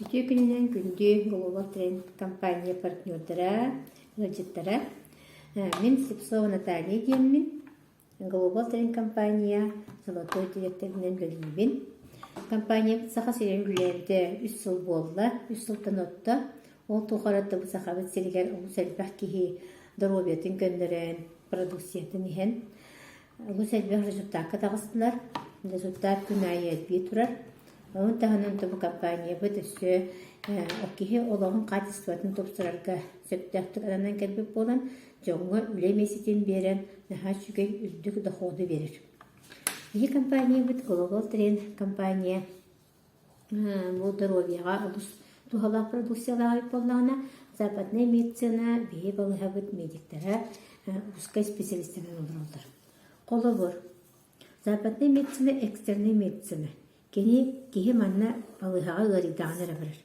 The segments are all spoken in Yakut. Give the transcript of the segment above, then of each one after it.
Үтүө күнүнэн күндү Global Trend компания партнердара, ыалдьыттара. Мин Слепцова Наталья диэммин. Global Trend компания золотой дириэктэринэн үлэлиибин. Компаниябыт Саха сирин үлэлээбитэ үс сыл буолла, үс сылтан отто. Ол тухары бу Сахабыт сиригэр олус элбэх киһи доруобуйатын көннөрөн, продукциятын иһэн олус элбэх результакка таҕыстылар. Результат күн аайы элбии турар. Ону таһынан бу компаниябыт өссө киһи олоҕун хаачыстыбатын тупсарарга сөптөөхтүк ананан кэлбит буолан, дьоҥҥо үлэ миэстэтин биэрэн, наһаа үчүгэй үрдүк доходу биэрэр. Биһи компаниябыт Global Trend компания бу доруобуйаҕа олус туһалаах продукциялаах эбит буоллаҕына, западная медицина биһи балыыһабыт медиктара узкай специалистарынан олороллор. Холобур, западная медицина экстренная медицина. Кини киһи манна балыыһаҕа ыарыйдаҕына эрэ барар.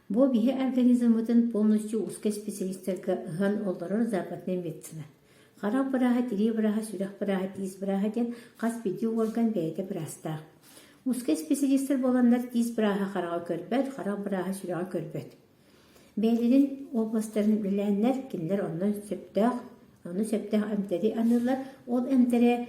Бу биһи организммытын полностью узкай специалистарга ыһан олорор западная медицина. Харах бырааһа, тирии бырааһа, сүрэх бырааһа, тиис бырааһа диэн хас биирдии уорган бэйэтэ быраастаах. Узкай специалистар буоланнар тиис бырааһа хараҕы көрбөт, харах бырааһа сүрэҕи көрбөт. Бэйэлэрин областарын үлэлээннэр, кинилэр онно сөптөөх, ону сөптөөх эмтэри аныыллар. Ол эмтэрэ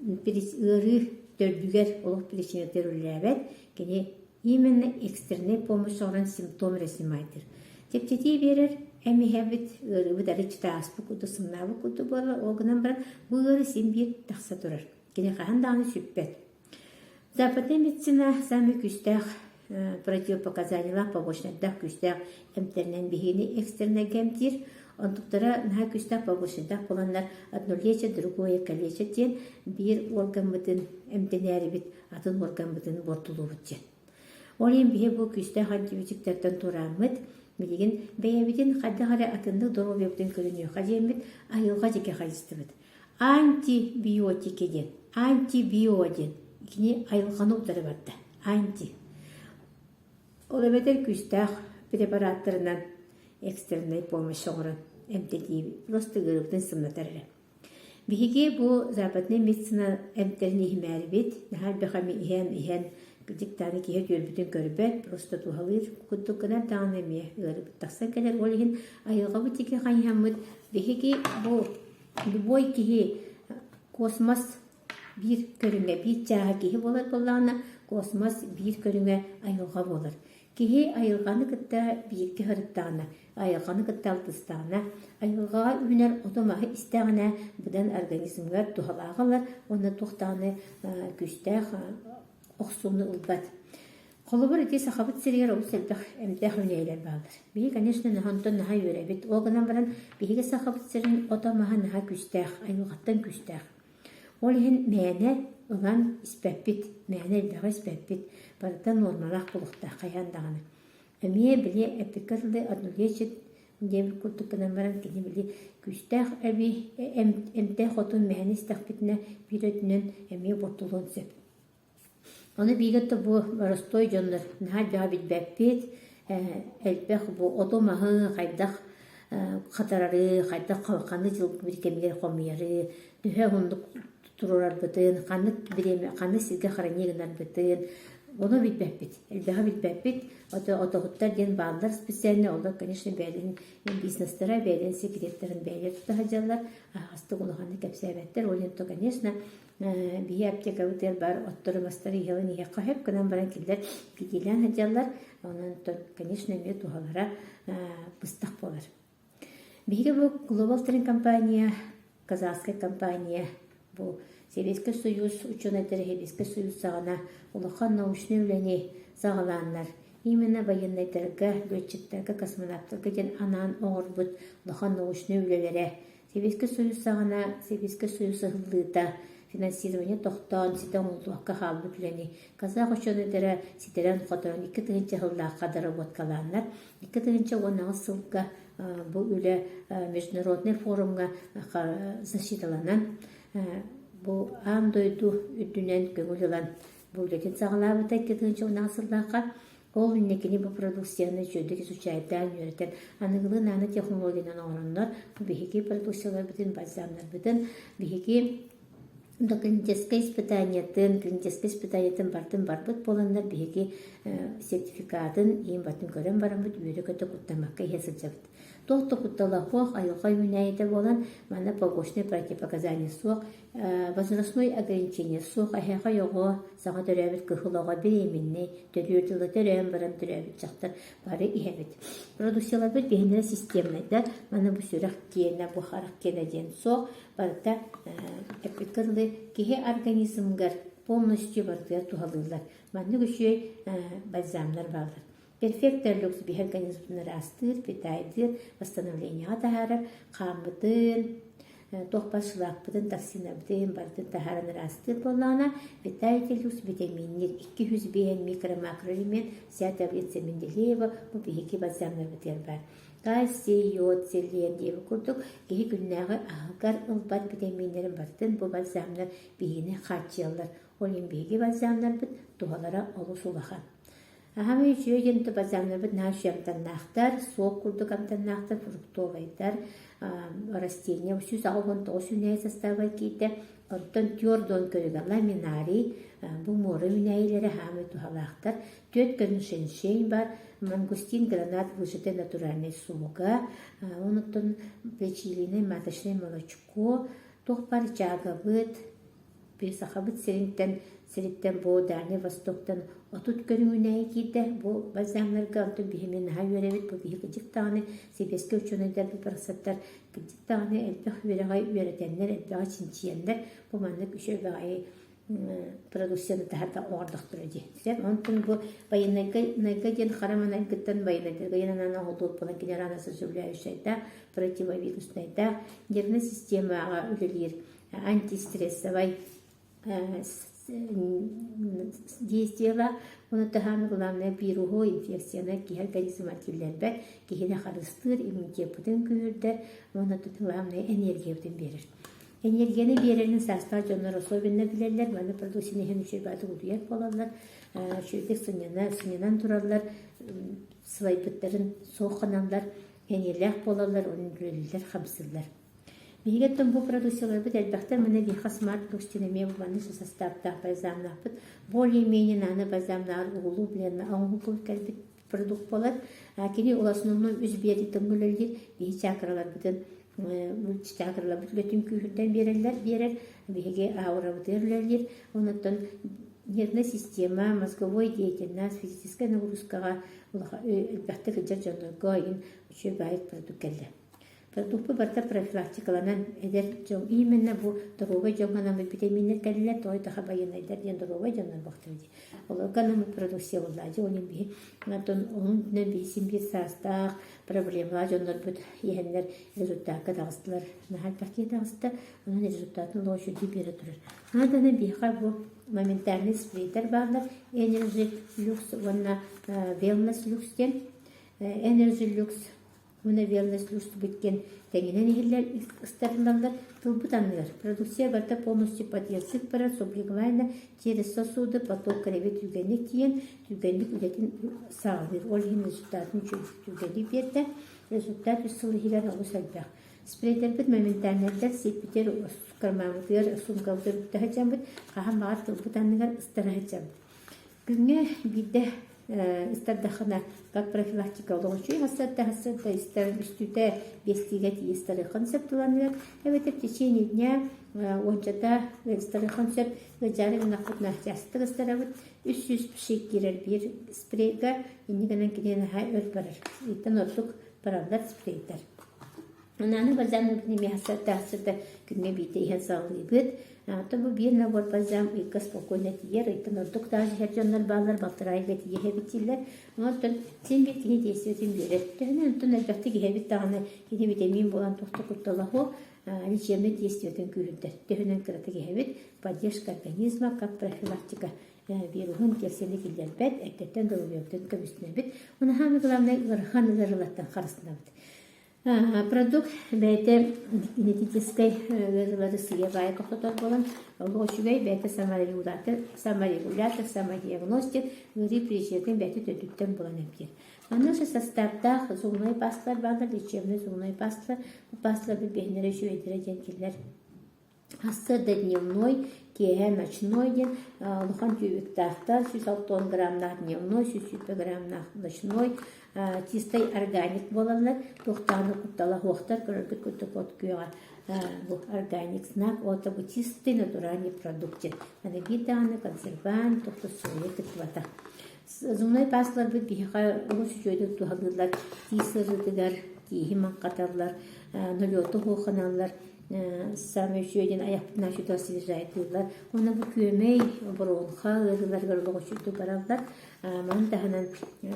ыарыы төрдүгэр олох причинатыгар үлэлээбэт. Кини именно экстреннай помощь оҥорон симптом эрэ снимайдыыр. Чэпчэтии биэрэр, эм иһэбит, ыарыыбыт арыыччыта ааспыт курдук, сымнаабыт курдук буолар, ол гынан баран бу ыарыы син биир тахса турар. Кини хаһан даҕаны сүппэт. Западная медицина саамай күүстээх противопоказаниелаах, побочнайдаах күүстээх эмтэринэн биһигини экстреннайга эмтиир. Онтуктара наһаа күүстээх побочнайдаах буоланнар одно лечит, другое калечит диэн биир органмытын эмтэнээрибит, атын органмытын буортулуубут диэн. Ол иһин биһи бу күүстээх антибиотиктартан туорааммыт, билигин бэйэбитин хайдах эрэ атыннык доруобуйабытын көрүнүөххэ диэммит айылҕа диэки хайыстыбыт. Антибиотики диэн, антибио диэн кини айылҕаны утары барда. Анти. Ол эбэтэр күүстээх препараттарынан экстреннай помощь оҥорон эмтэтии просто ыарыыбытын сымнатар эрэ. Биһиги бу западнай медицина эмтэрин иһимээрибит, наһаа элбэх эми иһэн иһэн диктаны киһи үтүөрбүтүн көрбөт, просто туһалыыр курдук гынар даҕаны эмиэ ыарыыбыт тахсан кэлэр. Ол иһин айылҕабыт диэки хайыһаммыт биһиги бу Любой киһи космос биир көрүҥэ, биир чааһа киһи буолар буоллаҕына, космос биир көрүҥэ айылҕа буолар. Киһи айылҕаны кытта бииргэ сырыттаҕына, айылҕаны кытта алтыстаҕына, айылҕаҕа үүнэр оту-маһы истэҕинэ быдан организмҥар туһалааҕы ылар уонна туох даҕаны күүстээх охсууну ылбат. Холобур, ити Сахабыт сиригэр олус элбэх эмтээх үүнээйилэр бааллар. Биһиги, конечно, наһаа онтон наһаа үөрэбит. Ол гынан баран, биһиги Сахабыт сирин ото-маһа наһаа күүстээх, айылҕаттан күүстээх. Ол иһин мээнэ ылан испэппит, мээнэ элбэҕи испэппит. Барыта нуормалаах буолуохтаах хайаан даҕаны. Эмиэ били эппиккэ дылы одну лечит диэбит курдук гынан баран кини били күүстээх эби эмтээх отун мээнэ истэхпитинэ биир өттүнэн эмиэ буортулуон сөп. Ону бииргэ да бу боростуой дьоннор наһаа элбэҕи билбэппит, элбэх бу оту-маһы хайдах хатарары, хайдах ханнык дьыл кэмигэр хомуйары, төһө уһуннук туруорарбытын, ханнык бириэмэ, ханнык сиргэ хранение гынарбытын ону билбэппит, элбэҕи билбэппит. Отоһуттар диэн бааллар специально, олор, конечно, бэйэлэрин бизнестара, бэйэлэрин секреттарын бэйэлэрэ тута сылдьаллар, аһаҕастык улаханнык кэпсээбэттэр. Ол иһин то, конечно, Биһи аптекабытыгар баар оттору-мастары иһэлин иһиэххэ сөп гынан баран кинилэр кигиилээн сылдьаллар, онон конечно эмиэ туһалара быстах буолар. Биһиги бу Global Trend компания, казахскай компания, бу Сэбиэскэй Союз учуонайдара Сэбиэскэй Союз саҕана улахан научнай үлэни саҕалааннар, именно военнайдарга, летчиктарга, космонавтарга диэн анаан оҥорбут улахан научнай үлэлэрэ Сэбиэскэй Союз саҕана Сэбиэскэй Союз ыһыллыыта, финансирование тохтоон, ситэ оҥоһуллубакка хаалбыт үлэни казах учуонайдара ситэрэн-хоторон 2000 сыллаахха доработкалааннар, 2018 сылга бу үлэ международнай форумҥа защиталанан, бу аан дойду үрдүнэн көҥүл ылан бу үлэтин саҕалаабыта 2018 сыллаахха. Ол инникини бу продукцияны үчүгэйдик изучайдаан үөрэтэн, аныгылыы нанотехнологиянан оҥороннор, бу биһиги продукцияларбытын, бальзамнарбытын биһиги Да клиническэй испытаниетын, клиническэй испытаниетын бартын барбыт буоланнар биһиги сертификатын иин батын көрөн бараммыт үөрэ-көтө куттаммакка иһэ сылдьабыт. Туох да куттала суох, айылҕа үүнээйитэ буолан, манна побочное противопоказание суох, возрастной ограничение суох, эһээхэй оҕо, саҥа төрөөбүт кыһыл оҕо, беременный, төрүүр тыла төрөөн баран төрөөбүт дьахтар бары иһэбит. Продукцияларбыт биһинэрэ системнайдар, манна бу сүрэх киэнэ, бу харах киэнэ диэн суох, барыта эппиккэ дылы киһи организмыгар полностью барытыгар туһалыыллар. Маннык үчүгэй бальзамнар бааллар. Перфекто люкс биһи организмын ыраастыыр, питайдыыр, восстановлениеҕа таһаарар, хааммытын, туох баар шлакпытын, токсинабытын барытын таһааран ыраастыыр буоллаҕына, Виталий люкс витаминнир 205 микро-макроэлемент вся таблица Менделеева бу биһиги бальзамнарбытыгар баар. Кальций, йод, селен диэбит курдук киһи күннээҕи аһыгар ылбат битэмииннэрин барытын бу бальзамнар биһигини хааччыйаллар. Ол иһин биһиги бальзамнарбыт туһалара олус улахан. Аһамай үчүгэй диэн бальзамнарбыт наһаа үчүгэй амтаннаахтар, суок курдук амтаннаахтар, фруктовайдар, растения 189 үүнээйи састааба киирдэ. Оттон тёрдон көрүгэ ламинарий, бу муора үүнээйилэрэ хаамай туһалаахтар. Түөрт көрүҥ женьшень бар, мангустин, гранат выжатый натуральный сога, онуттан печилиный маточное молочко, туох бар чаагабыт, сахабыт сириттэн сириттэн бу Дальний Востоктан 30 көрүҥүнэйи киирдэ. Бу бальзамнарга онтон биһими наһаа үөрэбит, бу биһи кыдьык даҕаны сэбиэскэй учуонайдарбыт барахсаттар кыдьык даҕаны элбэх үөрэҕи үөрэтэннэр, элбэҕи чинчийэннэр бу маннык үчүгэй баҕайы продукцияны таһарда оҥордохторо дии. Сөп. Онтон бу байынайга найга диэн хара манайгыттан байынайдарга анаан оҥоһуллубут буолан кини рано соживляющайдаах, противовируснайдаах, нервнай системаҕа үлэлиир антистрессовай действиелаах. Ону таһаан главное вируһу, инфекцияны киһи организма киллэрбэт, киһини харыстыыр, иммунитеппытын күүһүрдэр уонна главное энергиябытын биэрэр. Энергияны биэрэрин саастаах дьоннор особенно билэллэр, манна продукцияны иһэн үчүгэй баҕайытык утуйар буолаллар, үчүгэйдик сынньана, сынньанан тураллар, сылайбыттарын суох гыналлар, эниэлээх буолаллар, уонна үлэлииллэр, хамсыыллар. Биһиги оттон бу продукцияларбыт элбэхтэр, маны биһиэхэ смарт Лукстин эмиэ маннык састааптаах бальзамнаахпыт. Более-менее нааны бальзамнааҕар угулуу билэн оҥоһуллубут кэлбит продукт буолар. Кини основном үс биэриттэн үлэлиир, биһи чакраларбытын чакраларбыт үлэтин күүһүрдэн биэрэллэр, биэрэр. Биһиги аурабытыгар үлэлиир. Онуттан нервная система, мозговой деятельность, физическая нагрузкаҕа элбэхтик сылдьар дьоннорго иһин үчүгэй баайык продукт кэллэ. Продукпу барыта профилактикаланан эдэр дьон именно бу доруобай дьоҥҥо анаммыт витаминнэр кэллилэр, тоҕо таха байыаннайдар диэн доруобай дьоннор буохтара дии. Олорго анаммыт продукция буоллаа дии, онон биһи онтон онун үрдүнэн биһи син биир саастаах проблемалаах дьоннорбут иһэннэр результакка таҕыстылар. Наһаа элбэх киһи таҕыста, онон результатын олох үчүгэй биэрэ турар. Аатаны биһиэхэ бу моментальный спрейдер бааллар, Energy Lux уонна Wellness Lux диэн. Energy Lux Уонна Wellness Lux диэн тэҥинэн иһиллэр ыстарыллаллар тылбыт анныгар. Продукция барыта полностью под язык барар сублингвально через сосуды поток крови түргэнник тиийэн түргэнник үлэтин саҕалыыр. Ол иһин результатын түргэнник биэрдэ. Результат үс сыл иһигэр олус элбэх. Спрейдэрбит моментальнайдар сиэппитигэр кармаммытыгар суумкабытыгар укта сылдьаммыт, хаһан баҕар тылбыт анныгар ыстара сылдьабыт. Күҥҥэ биирдэ истэрдэххинэ как профилактика олох үчүгэй сарсыарда сарсыарда истэр үстүүтэ биэстиигэ тиийэ истэриэххин сөп тыланыгар эбэтэр в течение дня уончата истэриэххин сөп ыалдьаары гыннахпытына часто ыстарабыт 300 пшик киирэр биир спрейга инньэ гынан кини наһаа өр барар итин ордук бараллар спрейдэр Анааны бальзаммытын эмиэ сарсыарда күҥҥэ биирдэ иһэн саҕалыыбыт. То бу биир набор бальзам ыйга спокойно тиийэр, ыйтан ордук таах иһэр дьоннор бааллар, балтараа ыйга тиийэ иһэбит дииллэр. Онтон син биир кини действиетин биэрэр. Төһөнөн онтон элбэхтик иһэбит даҕаны кини витамин буолан туох да куттала суох, лечебный действиетин күүһүрдэр. Төһөнөн кыратык иһэбит, поддержка организма как профилактика вируһун киэрсэни киллэрбэт, эрдэттэн доруобуйабытын көмүскэнэбит. Уонна самое главное ыарахан ыарыылартан харыстанабыт. Продукт бэйэтэ генетическэй ыарыылары сыыйа-баайа тохтотор буолан, олох үчүгэй, бэйэтэ саморегулятор, саморегулятор, самодиагностик, ыарыы причинатын бэйэтэ төрдүттэн булан эмтиир. Манна же састааптаах зубной пасталар бааллар, лечебный зубной пасталар. Бу пасталарбыт биһиннэрэ үчүгэйдэрэ диэн кинилэр. Сарсыарда дневной, киэһэ ночной диэн улахан түбүктээхтэр, 160 граммнаах дневной, 120 граммнаах ночной чистай органик буолаллар. Туохтааҕына куттала суохтар, көрөргүт курдук от күөҕэ бу органик знак, это бу чистый натуральный продукт диэн. Аны биир даҕаны консервант, туох да соя кыттыбатах. Зубной пасталарбыт биһиэхэ олус үчүгэйдик туһалыыллар. Тиис ыарыытыгар тииһи маҥхаталлар, налету суохханаллар, саамай үчүгэй диэн айахпытын үчүгэй освежайдыыллар. Уонна бу күөмэй, бронха ыарыыларыгар олох үчүгэйдик бараллар. Маны таһынан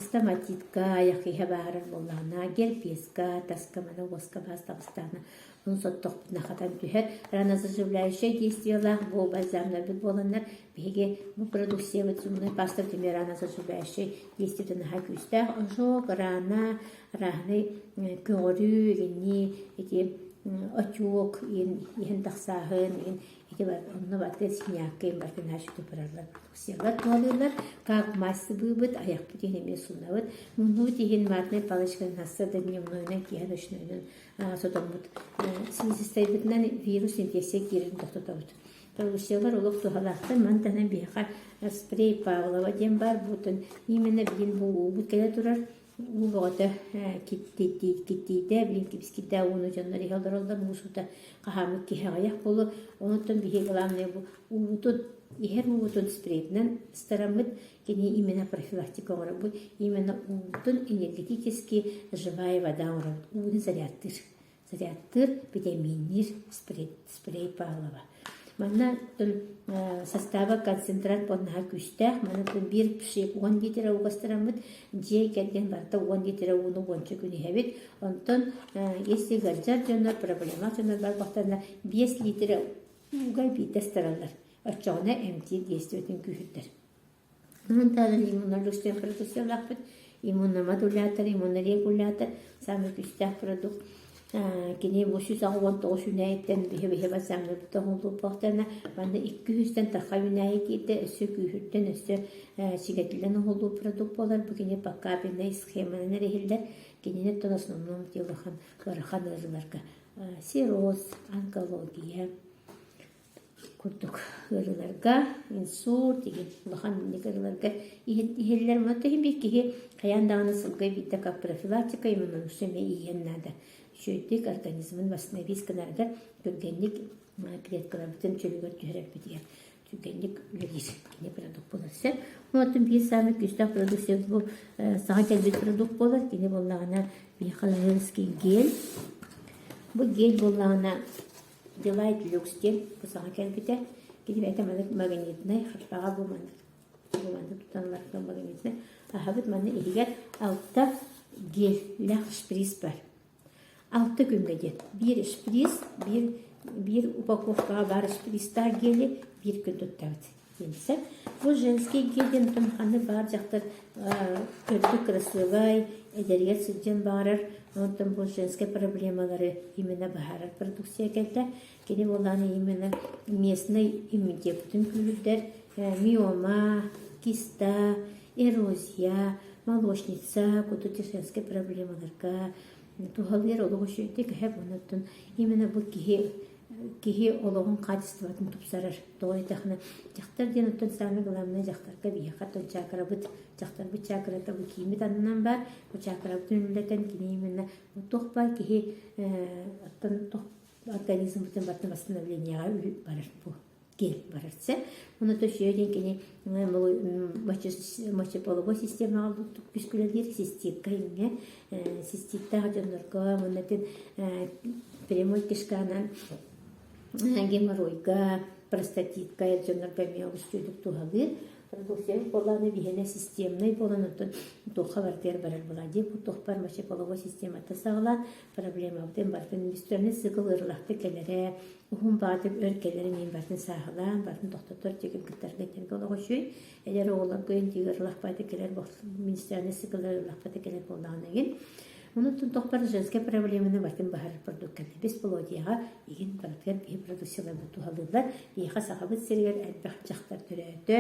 стоматитка, айах иһэ бааһырар буоллаҕына, герпеска, таска маны уоска баас таҕыстаҕына ону соттохпутуна хатан түһэр. Ранозаживляющее действиелаах бу бальзамнарбыт буоланнар биһиги бу продукциябыт зубной паста түмэр ранозаживляющее действиетэ наһаа күүстээх. Ожог, рана, Арааһынай көҕөрүү игиннии ити отек иһин тахсааһын игин ити онно барыта синякка иһин барыта наһаа үчүгэй бараллар сиэллэр туһалыыллар как мазь сыбыыбыт айахпыт иһин эмиэ суунабыт муннубут иһин ватнай палочканан хасса да дневнойунан киэһэ ночнойунан сотоммут слизистайбытынан вирус инфекция киирэрин тохтотобут Русиялар олох туһалаахтар мантан биһиэхэ спрей Павлова диэн баар буутун именно билин бу уубут кэлэ турар Уу бөҕөтө киттиитэ, билин кибискирдээх ууну дьоннор иһэ олороллор, муус уута хаһааммыт киһи аҕыйах буолуо. Онтон биһиги главное бу уубутун, иһэр уубутун спрейинэн ыстараммыт, кини именно профилактика оҥоробут, именно уубутун энергетически живая вода оҥоробут, ууну зарядтыыр. Зарядтыыр, битэмиинниир спрей, спрей Павлова. Манна состава концентрат буолнаһа күүстээх. Маны биир пшик 10 литр угастараммыт, дьиэ кэргэн барыта 10 литр ууну уонча күн иһэбит. Онтон если ыалдьар дьоннор, проблема дьоннор барбахтарына 5 литр ууга биирдэ ыстараллар. Оччоҕуна эмтиир действиетин күүһүрдэр. Мантан иммунолюстен продукциялаахпыт, иммуномодулятор, иммунорегулятор, саамай күүстээх продукт. Кини бу 189 үүнээйиттэн биһи-биһи бальзамнарбыт оҥоһуллубуттарына, манна 200-тэн тахха үүнээйи киирдэ, өссө күүһүрдэн, өссө чигэтиллэн оҥоһуллубут продукт буолар. Бу кини покапельнай схеманан эрэ иһиллэр. Кинини оттон основном улахан ыарахан ыарыыларга цирроз, онкология, курдук ыарыыларга инсульт игин улахан инник ыарыыларга иһиллэр онон иһин биир киһи хайаан даҕаны сылга биирдэ как профилактика иммунолучше эмиэ иһиэн наада үчүгэйдик организмын восстановить гынарыгар түргэнник клеткаларбытын чөлүгэр түһэрэрбитигэр түргэнник үлэлиир кини продукт буолар сөп онтон биир саамай күүстээх продукция бу саҥа кэлбит продукт буолар кини буоллаҕына биһиэхэ женский гель бу гель буоллаҕына Delight Lux диэн бу саҥа кэлбитэ. Кини бэйэтэ маннык магнитнай харпаҕа бу маннык бу маннык тутан магнитнай. Аһабыт манна иһигэр алта геллээх шприц бар. Алта күҥҥэ диэн. Биир шприц, биир биир упаковкаҕа баар шприцтаах гели биир күн туттабыт. Диэн Бу женский гель диэн ханнык баар дьахтар көрдүк красивай, эдэригэр сылдьан баҕарар, онтон бу женскай проблемалары именно быһаарар продукция кэллэ. Кини буоллаҕына именно местный иммунитеппытын күүһүрдэр, миома, киста, эрозия, молочница курдук женскай проблемаларга туһалыыр олох үчүгэйдик эһэ оннуттан именно бу киһи киһи олоҕун хаачыстыбатын тупсарар. Тоҕо диэтэххинэ, дьахтар диэн оттон саамай главное дьахтарга биһиэхэ оттон чакрабыт, дьахтарбыт чакрата бу кииммит аннынан баар, бу чакрабытын үлэлэтэн кини именно туох баар киһи оттон туох организммытын барытын восстановлениеҕа барар бу гель барар сэ. Ону то үчүгэй диэн кини мочеполовой системаҕа күскүлэлиир циститка иҥҥэ циститтаах дьоннорго уонна прямой кишканан геморройга, простатитка дьоннорго эмиэ олус үчүгэйдик туһалыыр. Продукция буоллаҕына биһиэнэ системнай буолан оттон туохха барытыгар барар буолаа дии. Бу туох бар мочеполовой системата саҕалаан проблемабытын барытын менструальный цикл ыарыылаахтык кэлэрэ, уһун баҕатык өр кэлэрин иһин барытын сааһылаан, барытын тохтотор дьигин кыттарга этэргэ олох үчүгэй. Эдэр оҕолорго интиги ыарыылахпата кэлэр менструальный цикл ыарыылахпата кэлэр буоллаҕына игин Онон тохпар женскай проблеманы барытын быһаарар продукт бесплодияҕа игин барытыгар биһи продукцияларбыт туһалыыллар. Биһиэхэ Сахабыт сиригэр элбэх дьахтар төрөөтө.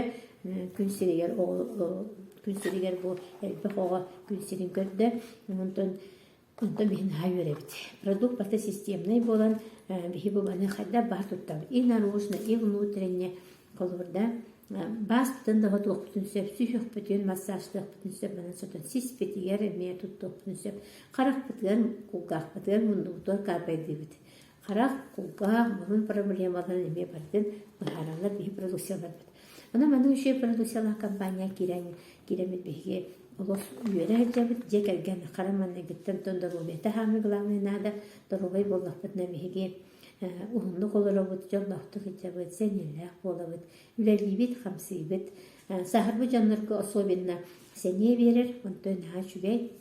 Күн сиригэр оҕо күн сиригэр бу элбэх оҕо күн сирин көрдө. Онтон. Онтон биһи наһаа үөрэбит. Продукт барыта системнай буолан, биһи бу маны хайдах баар туттабыт. И наружно, и внутренне. Холобурда, бааспытын да хотуохпутун сөп, сүһүөхпүтүн массажтыахпытын сөп, манан сотон сиспитигэр эмиэ туттуохпутун сөп. Харахпытыгар, кулгаахпытыгар, муннубутугар каапайдыыбыт. Харах, кулгаах, мурун проблемаларын эмиэ барытын быһаараллар биһи продукцияларбыт. Онон маннык үчүгэй продукциялаах компания киирэн киирэммит биһиги олох үөрэ сылдьабыт. Дьиэ кэргэн хара маҥнайгыттан тон доруобуйата саамай главное наада. Доруобай буоллахпытына биһиги уһуннук олоробут, дьоллоохтук сылдьабыт, сэниэлээх буолабыт, үлэлиибит, хамсыыбыт. Сааһырбыт дьоннорго особенно сэниэ биэрэр, онтон наһаа үчүгэй.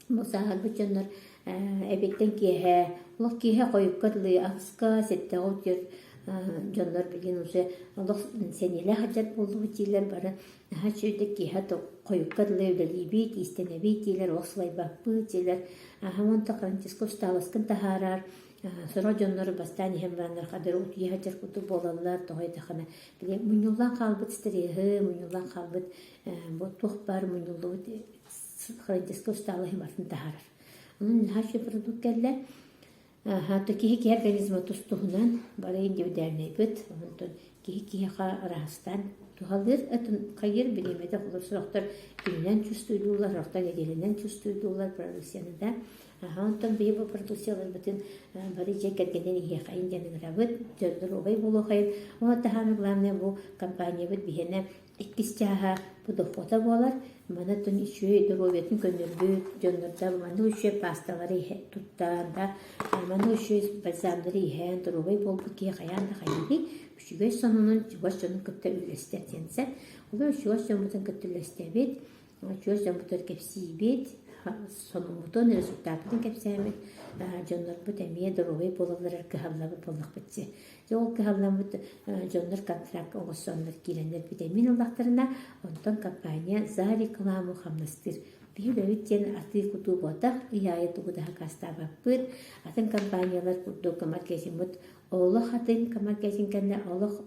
Бу сааһырбыт дьоннор эбиэттэн киэһэ, олох киэһэ хойукка дылы аҕыска, сэттэҕэ утуйар дьоннор билигин уже олох сэниэлээх сылдьар буоллубут дииллэр бары наһаа үчүгэйдик киэһэ хойукка дылы үлэлиибит, иистэнэбит дииллэр, олох сылайбаппыт дииллэр. Аһа уонна Франциско устааласкын таһаарар, сорох дьоннор бастаан иһэн бараннар хадары утуйа сылдьар курдук буолаллар, тоҕо диэтэххинэ били мунньуллан хаалбыт стреһы, мунньуллан хаалбыт бу туох баар мунньуллубут хроническай устаалаһы барытын таһаарар. Онон наһаа үчүгэй продукт кэллэ. То киһи киһи организма тус-туһунан бары индивидуальнайбыт. Онтон киһи киһиэхэ араастаан туһалыыр, хайыыр бириэмэтэ холобур сорохтор күнүнэн чувствуйдууллар, сорохтор нэдиэлэнэн чувствуйдууллар продукцияны да. Онтон биһи бу продукцияларбытын бары дьиэ кэргэнин иһиэхэйин диэн ыҥырабыт, доруобай буолуохайын. Уонна таһааны главное бу компаниябыт биһиэнэ Иккис чааһа бу дохуота буолар. Маны оттон үчүгэй доруобуйатын көннөрбүт дьоннордо маннык үчүгэй паасталары иһэ туттан да, маннык үчүгэй бальзамнары иһэн доруобай буолбут киһи хайаан да хайыый үчүгэй сонунун чугас дьонун кытта үллэстэр диэн сөп. Олор чугас дьоммутун кытта үллэстэбит, чугас дьоммутугар кэпсиибит, сонуммутун, результаппытын кэпсээммит, дьоннорбут эмиэ доруобай буолалларыгар кыһаллабыт буоллахпыт дии. Дьэ ол кыһалламмыт дьоннор контракт оҥостоннор киирэннэр витамин ыллахтарына, онтон компания за рекламу хамнастыыр. Биһи үлэбит диэн атыы-кутуу буотах, ый аайы тугу да сакаастаабаппыт. Атын компаниялар курдук маркетингмыт олох атын маркетинг кэннэ олох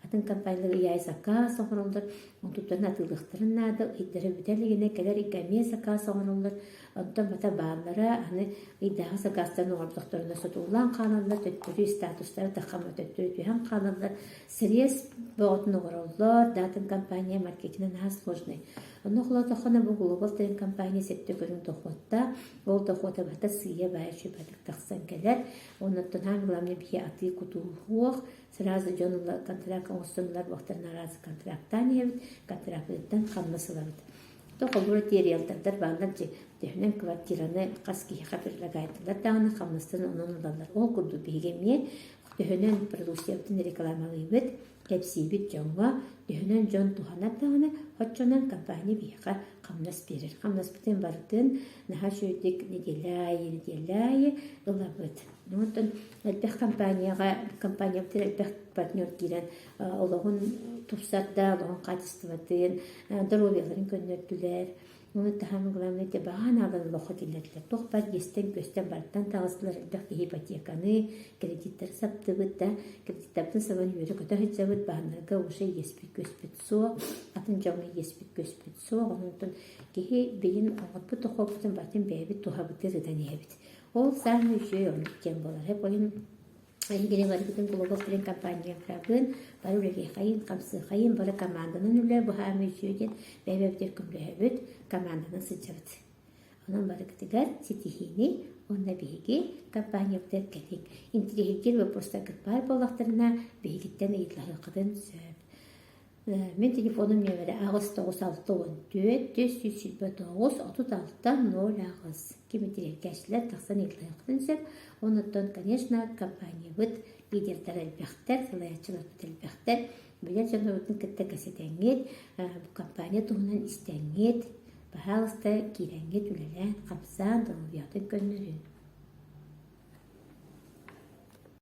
Атын компаниялар ый аайы сакаас оҥороллор, онтуттарын атыылыахтарын наада, ыйдара бүтэ илигинэ кэлэр ыйга эмиэ сакаас оҥороллор, онтон бата бааллара аны ыйдааҕы сакаастарын оҥордохторуна сотуллан хаалаллар, төттөрү статустара таххама төттөрү түһэн хаалаллар, срез бөҕөтүн оҥороллор, да атын компания маркетинэ наһаа сложный. Онно холоотоххуна бу Global Trend компания сэттэ көрүҥ дохуоттаах, ол дохуота бата сыыйа-баайа үчүгэйдик тахсан кэлэр. Оннуттан аан главное биһи атыы-кутуу суох, Сразу дьон ыла контракт оҥостон ылар буолтарына араас контрактаан иһэбит, контрактыттан хамнас ылабыт. То холобура ти риэлтордар бааллар дьи төһөнөн квартираны хас киһиэхэ предлагайтылар даҕаны хамнастарын онон ылаллар. Ол курдук биһиги эмиэ төһөнөн продукциябытын рекламалыыбыт, кэпсиибит дьоҥҥо, төһөнөн дьон туһанар даҕаны, оччонон компания биһиэхэ хамнас биэрэр. Хамнаспытын барытын наһаа үчүгэйдик нэдиэлэ аайы, нэдиэлэ аайы ылабыт. Онтон элбэх компанияҕа компаниябытыгар элбэх партнер киирэн олоҕун тупсарда, олоҕун хаачыстыбатын, доруобуйаларын көннөрдүлэр. Ону таһынан главное ити баҕа аналын олоххо киллэрдилэр. Туох баар иэстэн-күөстэн барыттан таҕыстылар, элбэх киһи ипотеканы, кредиттары саптыбыт да, кредиттарбытын сабан үөрэ-көтө сылдьабыт, бааннарга уже иэспит-күөспүт суох, атын дьоҥҥо иэспит-күөспүт суох. Онон киһи билин оҥорбут дохуоппутун барытын бэйэбит туһабытыгар ытан иһэбит. Ол саамай үчүгэй оннук диэн буолар. Ол иһин эһигини барыгытын Глобал Трен компаниябын, бары үлэлиэхэйин, хамсыахайын, бары команданан үлэ бу саамай үчүгэй диэн бэйэ-бэйэбитигэр көмөлөһөбүт, команданан сылдьабыт. Онон барыгытыгар ситиһиини уонна биһиги компаниябытыгар кэлиҥ. Интириэһиргиир вопростаргыт баар буоллахтарына, биһигиттэн ыйыталаһыаххытын сөп. Мин телефонум нүөмэрэ 8 964 429 36 08. Ким интэриэһиргээччилэр тахсан ыйыталаһыаххытын сөп. Онуттан, конечно, компаниябыт лидердара элбэхтэр, салайааччыларбыт элбэхтэр. Билэр дьоннорбутун кытта кэпсэтэҥҥит, бу компания туһунан истэҥҥит, баһаалыста, киирэҥҥит үлэлээн, хамсаан, доруобуйаҕытын көннөрүн.